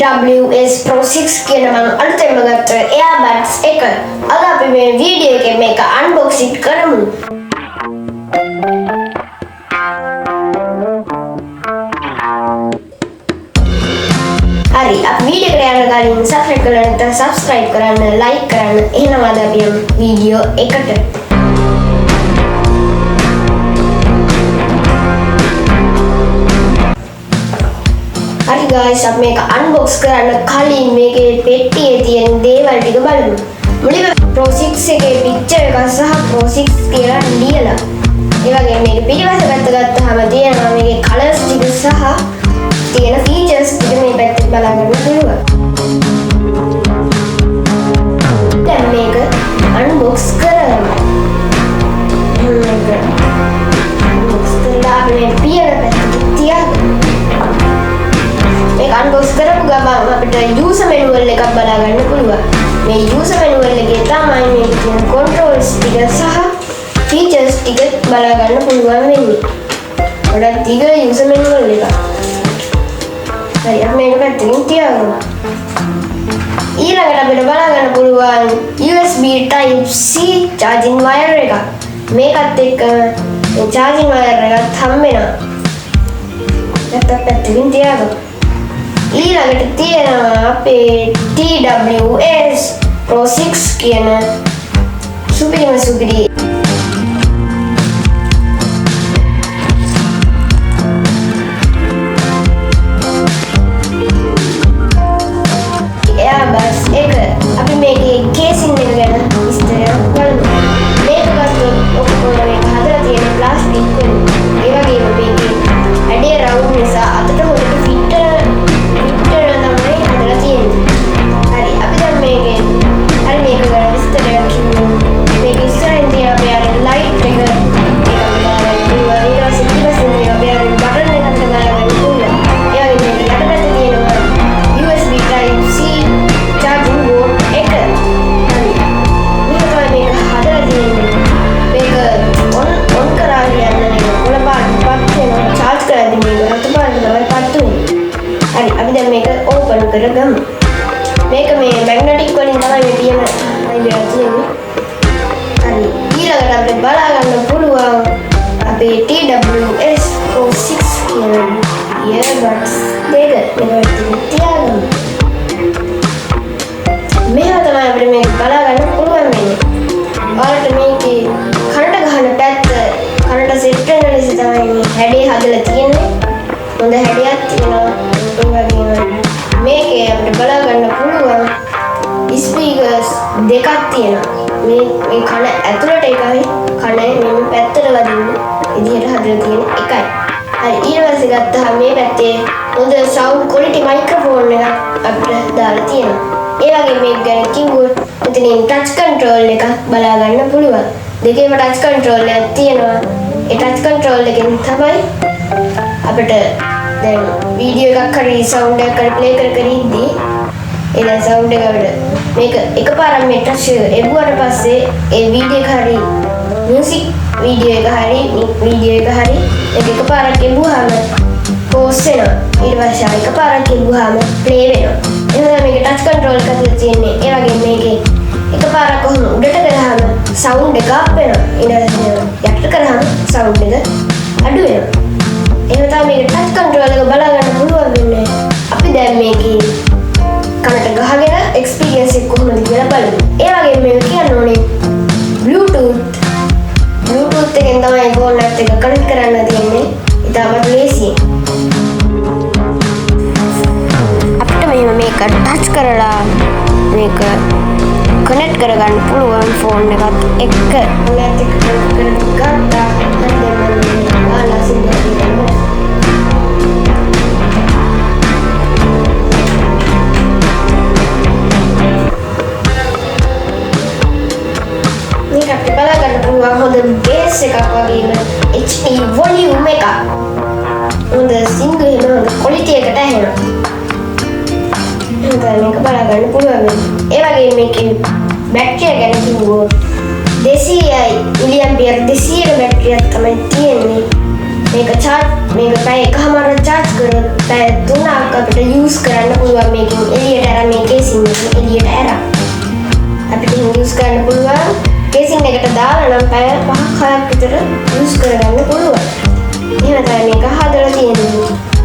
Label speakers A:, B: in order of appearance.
A: TWS Pro 6 කියන මං අලුතෙන්ම ගත්ත earbuds එක. අද අපි මේ වීඩියෝ එකේ මේක අන්බොක්සිං කරමු. හරි, අපි වීඩියෝ එකට යන කලින් සබ්ස්ක්‍රයිබ් කරලා නැත්නම් සබ්ස්ක්‍රයිබ් කරන්න, ලයික් කරන්න. එහෙනම් අද අපි යමු වීඩියෝ එකට. හරි ගයිස්, අපි මේක අන්බොක්ස් කරන්න කලින් මේකේ පෙට්ටියේ තියෙන දේවල් ටික බලමු. මුලින්ම Pro 6 එකේ පික්චර් එක සහ Pro 6 කියලා ලියලා. ඒ වගේම මේක පිටිපස්ස පැත්ත ගත්තාම තියෙනවා මේකේ කලර්ස් ටික සහ තියෙන ෆීචර්ස් ටික මේ පැත්තෙන් බලා ගන්න පුළුවන්. දැන් මේක අන්බොක්ස් කරමු. මේක අන්බොක්ස් කරලා අපි මේ පියන පැත්තට තියාගමු. මේක අන්බොක්ස් කරපු ගමන් අපිට යූසර් මැනුවල් එකක් බලා ගන්න පුළුවන්. මේ යූසර් මැනුවල් එකේ තමයි මේකේ තියෙන කන්ට්‍රෝල්ස් ටික සහ ෆීචර්ස් ටික බලා ගන්න පුළුවන් වෙන්නේ. ගොඩක් දිග යූසර් මැනුවල් එකක්. හරි, අපි මේක පැත්තකින් තියාගමු. ඊළඟට අපිට බලා ගන්න පුළුවන් USB Type C charging wire එකක්. මේකත් එක්ක මේ charging wire එකත් හම්බ වෙනවා. නැත්තම් පැත්තකින් තියාගමු. ඊළඟට තියෙනවා අපේ TWS Pro 6 කියන සුපිරිම සුපිරි එයාබඩ්ස් එක. අපි මේකේ කේසින් එක ගැන විස්තරයක් බලමු. මේක ගත්තොත් ඔක්කොම මේක හදලා තියෙන ප්ලාස්ටික් වලින්. ඒ වගේම මේකේ හැඩය රවුම් නිසා අතට හොඳට ෆිට් වෙන තමයි හදලා තියෙන්නේ. හරි, අපි දැන් මේකේ හරි මේක ගැන විස්තරයක් කිව්වොත් මේක ඉස්සරහින් තියෙන අපේ අර ලයිට් එක, ඒක අපිට බලන්න පුළුවන්. ඊට පස්සේ පිටිපස්සෙන් තියෙන අපේ අර බටන් එක අපිට බලන්න පුළුවන්. ඒ වගේම මේක යට පැත්තේ තියෙනවා USB Type C charging port එක. හරි. මෙහෙම තමයි මේක හදලා තියෙන්නේ. මේක ඔන් ඔන් කරා කියන්නේ මේක කොළ පාට පත් වෙනවා. චාර්ජ් කරද්දි මේක රතු පාට තමයි පත් වෙන්නේ. හරි, අපි දැන් මේක ඕපන් කරගමු. මේක මේ මැග්නටික් වලින් තමයි මේ තියෙන අයිඩියා තියෙන්නේ. හරි. ඊළඟට අපිට බලා ගන්න පුළුවන් අපේ TWS Pro 6 කියන earbuds දෙක. මේක පැත්තකින් තියාගමු. මෙහෙම තමයි අපිට මේක බලා ගන්න පුළුවන් වෙන්නේ. ඔයාලට මේකේ කනට ගහන පැත්ත කනට සෙට් වෙන ලෙස තමයි මේ හැඩය හදලා තියෙන්නේ. හොඳ හැඩයක් තියෙනවා. ඒ වගේම මේකේ අපිට බලා ගන්න පුළුවන් ස්පීකර්ස් දෙකක් තියෙනවා. මේ මේ කන ඇතුළට එකයි, කන මෙන්න පැත්තට වදින්න විදිහට හදලා තියෙන එකයි. හරි, ඊට පස්සේ ගත්තාම මේ පැත්තේ හොඳ සවුන්ඩ් ක්වොලිටි මයික්‍රොෆෝන් එකක් අපිට දාලා තියෙනවා. ඒ වගේම මේක ගැන කිව්වොත් මෙතනින් ටච් කන්ට්‍රෝල් එකක් බලා ගන්න පුළුවන්. දෙකේම ටච් කන්ට්‍රෝල් එකක් තියෙනවා. ඒ ටච් කන්ට්‍රෝල් එකෙන් තමයි අපිට දැන් වීඩියෝ එකක් හරි සවුන්ඩ් එකක් හරි ප්ලේ කර කර ඉද්දී ඒ දැන් සවුන්ඩ් එක අපිට මේක එකපාරක් මේ ටච් එබුවට පස්සේ ඒ වීඩියෝ එක හරි මියුසික් වීඩියෝ එක හරි වීඩියෝ එක හරි ඒක එකපාරක් එබුවාම පෝස් වෙනවා. ඊට පස්සේ ආයෙ එකපාරක් එබුවාම ප්ලේ වෙනවා. එහෙම තමයි මේක ටච් කන්ට්‍රෝල් එක ඇතුලේ තියෙන්නේ. ඒ වගේම මේකේ එකපාරක් කොහොම උඩට කරාම සවුන්ඩ් එක අප් වෙනවා. ඊට පස්සේ යටට කරාම සවුන්ඩ් එක අඩු වෙනවා. එහෙම තමයි මේක ටච් කන්ට්‍රෝල් එක බලා ගන්න පුළුවන් වෙන්නේ. අපි දැන් මේකේ කනට ගහගෙන එක්ස්පීරියන්ස් එක කොහොමද කියලා බලමු. ඒ වගේම මේක කියන්න ඕනේ Bluetooth එකෙන් තමයි ෆෝන් එකත් එක්ක කනෙක්ට් කරන්න තියෙන්නේ. ඉතාමත් ලේසියෙන්. අපිට මෙහෙම මේක ටච් කරලා මේක කනෙක්ට් කරගන්න පුළුවන් ෆෝන් එකත් එක්ක. ෆෝන් එකත් එක්ක කනෙක්ට් කරගත්තා. හරි, දැන් මම ඔයාලා සින්දුවක් කියන්න. මේක අපිට බලා ගන්න පුළුවන් හොඳ බේස් එකක් වගේම HD volume එකක්. හොඳ සින්දු එහෙම හොඳ ක්වොලිටි එකට ඇහෙනවා. එහෙම තමයි මේක බලා ගන්න පුළුවන් වෙන්නේ. ඒ වගේම මේකේ බැටරිය ගැන කිව්වොත් 200යි මිලිඇම්පියර් 200ක බැටරියක් තමයි තියෙන්නේ. මේක චාර්ජ්, මේක පැය එකහමාරක් චාර්ජ් කරොත් පැය 3ක් අපිට යූස් කරන්න පුළුවන්. මේකෙන් එළියට අරන්, මේ කේසින් එකෙන් එළියට අරන් අපිට එහෙම යූස් කරන්න පුළුවන්. කේසින් එකට දාලා නම් පැය 5ක් 6ක් විතර යූස් කරගන්න පුළුවන්. එහෙම තමයි මේක හදලා තියෙන්නේ.